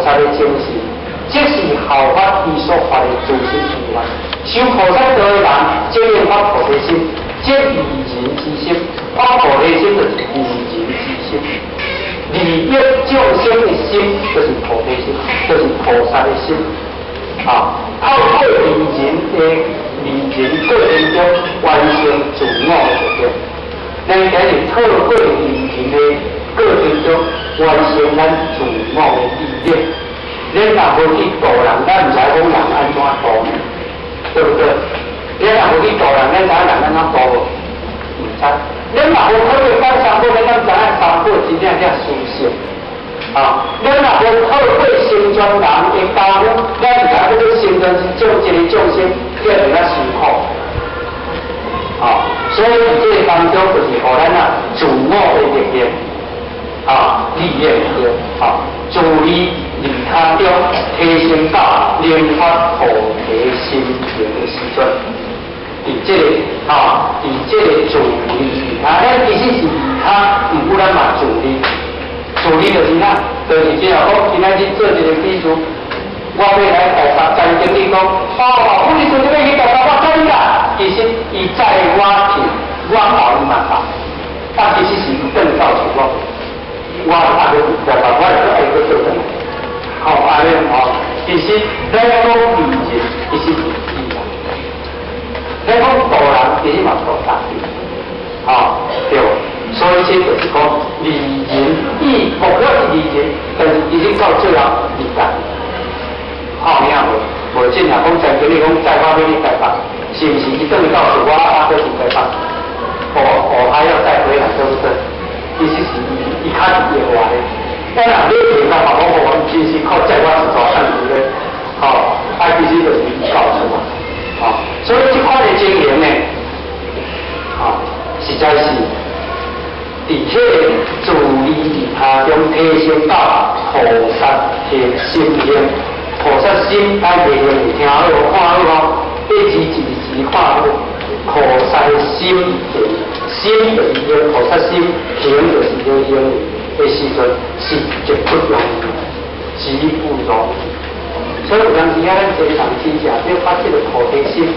薩的精神，這是效法伊所發的慈心願願。修菩薩道的人，則應發菩提心，這利人之心，發菩提心就是利人之心，利益眾生的心就是菩提心，就是菩薩的心。啊，透過利人的利人過程中完成自我的目標。咱今日透過利人的過程中完成咱自我的意願。咱若無去度人，咱毋知講人按怎度，對不對？咱若無去度人，咱知影人按怎度無？毋知。咱若無考慮講三寶，咱敢知影三寶真正遮殊勝？啊！咱若無透過成全人的家夫，咱毋知影要成全一個眾生，叫人較受苦。啊！所以佇這個當中，就是予咱啊自我的力量，啊，利益對，啊，自利利他中提升到能發菩提心行的時陣，佇這個啊，佇這個自利利他，咱其實是利他，毋過咱嘛自利。自利就是啥？就是這樣講，今仔日做一個比喻，我欲來台北，陳經理講，哦，我時陣你欲去台北，我載你啦。其實伊載我去，我到伊嘛到，但其實是伊轉到厝我，我阿個台北，我會愛閣倒轉來。好，按呢吼，其實咱講利人，其實是利人；咱講度人，其實嘛度家己。吼，對。所以這就是講利人意，目標是利人，但是其實到最後利家己。好，聽無？無真若講陳經理講載我欲去台北，是毋是？伊轉到厝我還閣是台北，我還要再回來，對不對？其實是伊伊較是意外的。咱若買電嘛，我無真是靠載我一大趟去咧，吼，啊，其實就是伊到厝嘛，吼，所以這款的經營呢，吼，實在是佇彼個自利利他中提升到菩薩的心行，菩薩心愛袂用聽好看好哦，一字一字看好，菩薩的心行，心就是用菩薩心，行就是用行的時陣是極不容易，極不容易。所以有當時啊，咱經常真正要發這個菩提心，